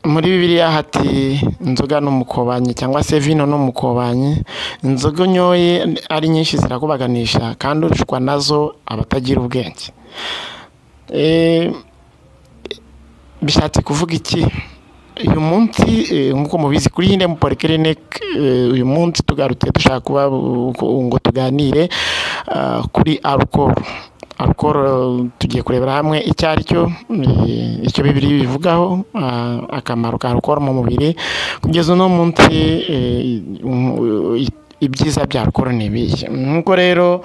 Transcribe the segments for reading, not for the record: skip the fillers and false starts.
Muri Bibiliya hati inzoga n'umukobanyi cyangwa se vino n'umukobanyi. Inzoga unyoye ari nyinshi zirakubaganisha, kandi urushwa nazo abatagira ubwenge. Bishatse kuvuga iki? Uyu munsi, nk'uko mubizi kuri Hindem Polyclinic, uyu munsi tugarutse dushaka kuba ngo tuganire kuri alcohol. Alcohol tugiye kurebera hamwe icyo ari cyo, icyo Bibiliya ibivugaho, akamaro ka alcohol mu mubiri. Kugeza uno munsi, ibyiza bya alcohol ni ibihe? Nk'uko rero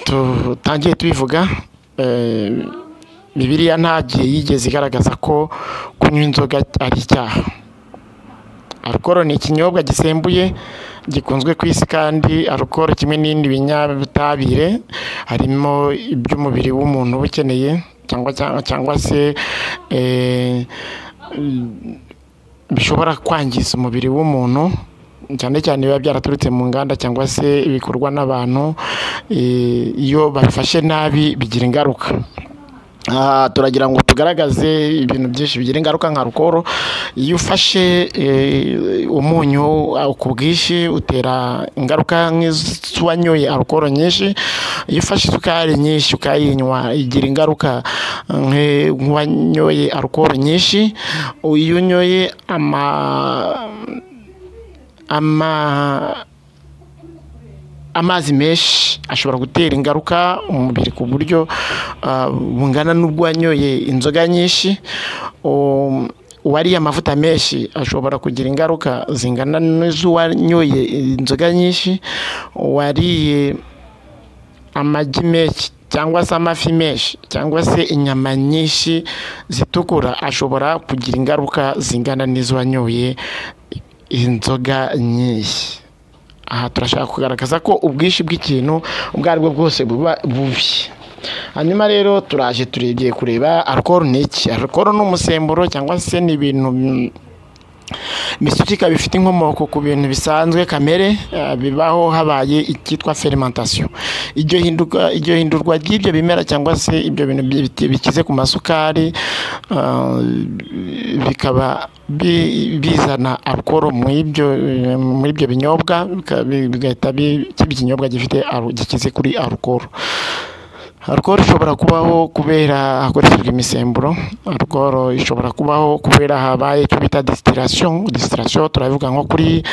tutangiye tubivuga, Bibiliya nta gihe yigeze igaragaza ko kunywa inzoga ari icyaha. Alcohol ni ikinyobwa gisembuye gikunzwe ku isi, kandi alcohol kimwe n'ibindi binyabutabire harimo iby'umubiri w'umuntu uba ukeneye cyangwa se bishobora kwangiza umubiri w'umuntu, cyane cyane biba byaraturutse mu nganda cyangwa se bikorwa n'abantu. Iyo babifashe nabi bigira ingaruka. Turagira ngo tugaragaze ibintu byinshi bigira ingaruka nka alcohol. Iyo ufashe umunyu ku bwinshi utera ingaruka nk'iz'uwanyoye alcohol nyinshi. Iyo ufashe isukari nyinshi ukayinywa igira ingaruka nk'uwanyoye alcohol nyinshi. Iyo unyoye amazi menshi ashobora gutera ingaruka umubiri ku buryo bungana n'ubwo wanyoye inzoga nyinshi. Uwariye amavuta menshi ashobora kugira ingaruka zingana n'iz'uwanyoye inzoga nyinshi. Uwariye amagi menshi cyangwa se amafi menshi cyangwa se inyama nyinshi zitukura ashobora kugira ingaruka zingana n'iz'uwanyoye inzoga nyinshi. Aha turashaka kugaragaza ko ubwinshi bw'ikintu ubwo ari bwo bwose buba bubi. Hanyuma rero turaje turebye kureba alcohol ni iki. Alcohol ni umusemburo cyangwa se ni ibintu bisukika bifite inkomoko ku bintu bisanzwe kamere, bibaho habaye icyitwa fermentation. Iryo hinduka, iryo hindurwa ry'ibyo bimera cyangwa se ibyo bintu bikize ku masukari, bikaba bizana alcohol muri ibyo binyobwa, bigahita kiba ikinyobwa gifite gikize kuri alcohol. Alcohol ishobora kubaho kubera hakoreshejwe imisemburo. Alcohol ishobora kubaho kubera habaye icyo bita distillation. Distillation turabivuga nko kuri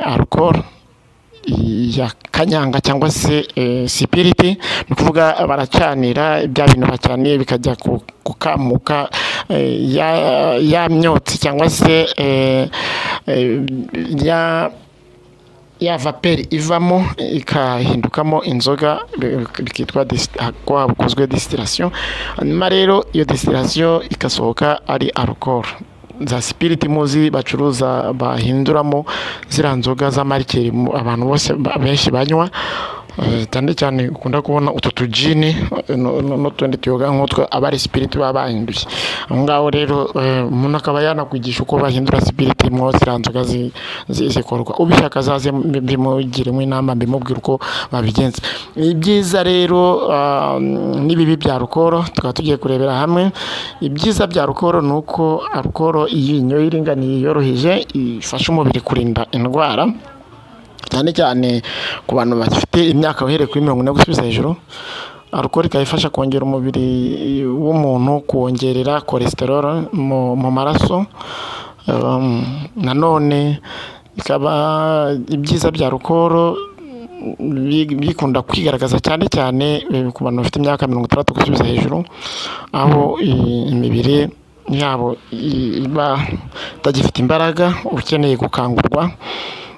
alcohol ya kanyanga cyangwa se spirit. Ni ukuvuga baracanira bya bintu bacaniye bikajya kukamuka, ya myotsi cyangwa se ya vapeur ivamo ikahindukamo inzoga, bikitwa ko hakozwe distillation. Hanyuma rero iyo distillation ikasohoka ari alcohol. Za spirit muzi bacuruza bahinduramo ziriya nzoga z'ama liqueur abantu bose benshi banywa, cyane cyane ukunda kubona utu tujini n'utundi tuyoga nk'utwo, aba ari spirit baba bahinduye aho ngaho. Rero umuntu akaba yanakwigisha uko bahindura spirit mo ziriya nzoga zikorwa. Ubishaka azaze mbimugiremo inama, mbimubwire uko babigenza. Ibyiza rero n'ibibi bya alcohol tukaba tugiye kurebera hamwe. Ibyiza bya alcohol ni uko alcohol iyo inyoye iringaniye yoroheje ifasha umubiri kurinda indwara, cyane cyane ku bantu bafite imyaka uhereye kuri 40 gusubiza hejuru. Alcohol ikaba ifasha kongera umubiri w'umuntu kuwongerera cholesterol mu maraso. Nanone ikaba ibyiza bya alcohol bikunda kwigaragaza cyane cyane ku bantu bafite imyaka 60 gusubiza hejuru, aho imibiri yabo iba itagifite imbaraga, ukeneye gukangurwa.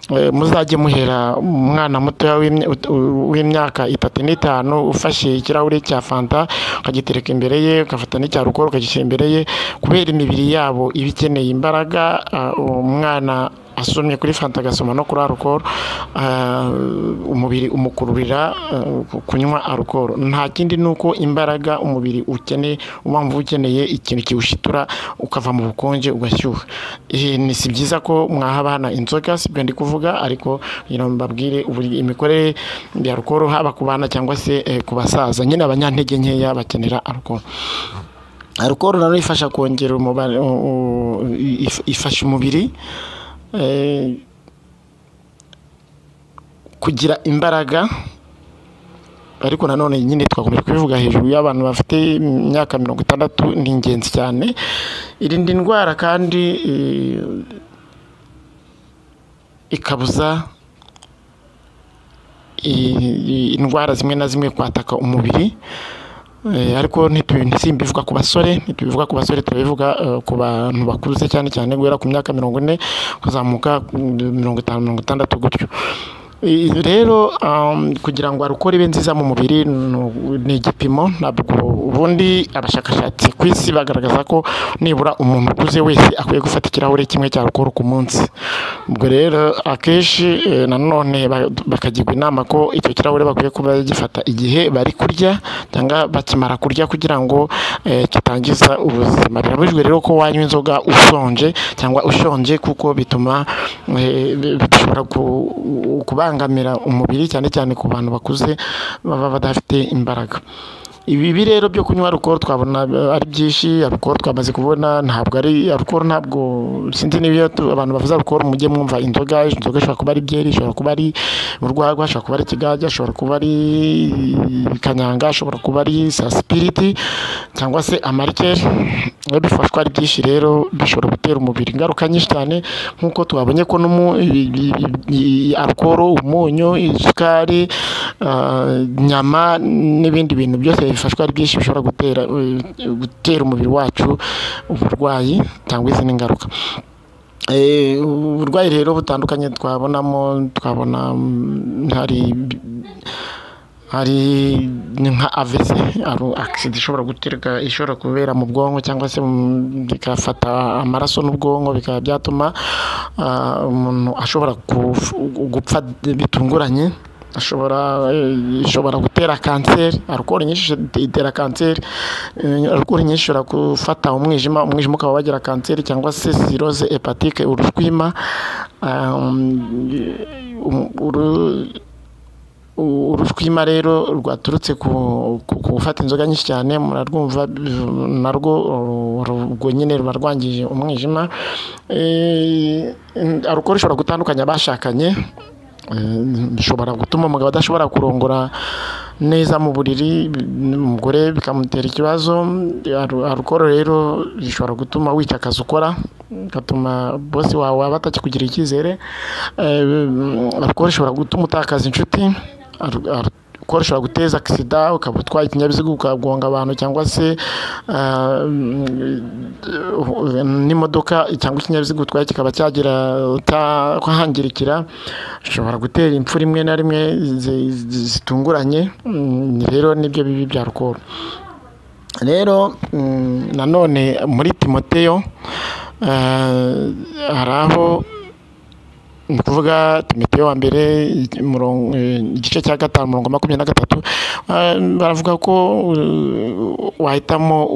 Muzajye muhera umwana mutoya w'imyaka 3 n'5, ufashe ikirahure cya fanta ukagitereka imbere ye, ugafata n'icya alcohol ukagishyira imbere ye, kubera imibiri yabo iba ikeneye imbaraga. Umwana asomye kuri fanta agasoma no kuri alcohol, umubiri umukururira kunywa alcohol. Nta kindi, ni uko imbaraga umubiri ukeneye, umva ukeneye ikintu kiwushitura ukava mu bukonje ugashyuha. Ni si byiza ko mwaha abana inzoga, sibyo ndi kuvuga, ariko kugira ngo mbabwire uburyo imikorere ya alcohol haba ku bana cyangwa se ku basaza nyine, abanyantege nkeya bakenera alcohol. Alcool nayo ifasha kongera umubare, ifasha umubiri kugira imbaraga, ariko nanone nyine twakomeje kubivuga hejuru y'abantu bafite imyaka 60 ni ingenzi cyane. Irinda indwara kandi ikabuza indwara zimwe na zimwe kwataka umubiri. Ariko ntisimbivuga ku basore, ntitubivuga ku basore, turabivuga ku bantu bakuze cyane cyane guhera ku myaka 40 kuzamuka 50, 60 gutyo. Rero kugira ngo alcool ibe nziza mu mubiri ni igipimo. Ntabwo ubundi abashakashatsi ku isi bagaragaza ko nibura umuntu ukuze wese akwiye gufata ikirahure kimwe cya alcool ku munsi. Ubwo rero akenshi nanone bakagirwa inama ko icyo kirahure bakwiye kuba gifata igihe bari kurya cyangwa bakimara kurya kugira ngo kitangiza ubuzima. Birabujijwe rero ko wanywa inzoga usonje cyangwa ushonje, kuko bituma bishobora kubangamira umubiri, cyane cyane ku bantu bakuze baba badafite imbaraga. Ibibi rero byo kunywa alcool twabona ari byinshi. Alcool twamaze kubona ntabwo ari alcool, ntabwo sinzi niba abantu bavuze alcool mujye mwumva inzoga. Inzoga ishobora kuba ari byeri, ishobora kuba ari urwagwa, ishobora kuba ari ikigage, ishobora kuba ari kanyanga, ishobora kuba ari sasipiriti cyangwa se amarikeri. Iyo bifashwa ari byinshi rero bishobora gutera umubiri ingaruka nyinshi cyane, nk'uko twabonye ko alcool, umunyu, isukari, inyama n'ibindi bintu byose bifashwa ari byinshi bishobora gutera umubiri wacu uburwayi cyangwa izindi ngaruka. Uburwayi rero butandukanye twabonamo, twabona hari nka AVC, accident ishobora guterwa, ishobora kubera mu bwonko cyangwa se bigafata amaraso n'ubwonko, bikaba byatuma umuntu ashobora gupfa bitunguranye. Ishobora gutera kanseri. Alcool nyinshi itera kanseri. Alcool nyinshi ishobora gufata umwijima, umwijima ukaba wagira kanseri cyangwa se cirrhose hépatique, urushwima. Urushwima rero rwaturutse ku gufata inzoga nyinshi cyane, murarwumva narwo urwo nyine ruba rwangije umwijima. Alcool ishobora gutandukanya abashakanye, bishobora gutuma umugabo adashobora kurongora neza mu buriri, umugore bikamutera ikibazo. Alcool rero ishobora gutuma wica akazi ukora, bigatuma bosi wawe aba atakikugirira icyizere. Alcool ishobora gutuma utakaza inshuti. Alcool ishobora guteza accident, ukaba utwaye ikinyabiziga ukagonga abantu cyangwa se n'imodoka cyangwa ikinyabiziga utwaye kikaba cyagira kwahangirikira. Ishobora gutera impfu rimwe na rimwe zitunguranye. Rero nibyo bibi bya alcool. Rero nanone muri Timoteyo hari aho, ni ukuvuga Timoteyo wa mbere igice cya 5 umurongo 23, baravuga ko wahitamo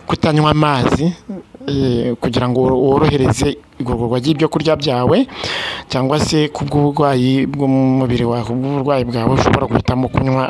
kutanywa amazi kugira ngo worohereze igogorwa ry'ibyo kurya byawe, cyangwa se kubw'uburwayi bw'umubiri wawe, kubw'uburwayi bwawe ushobora guhitamo kunywa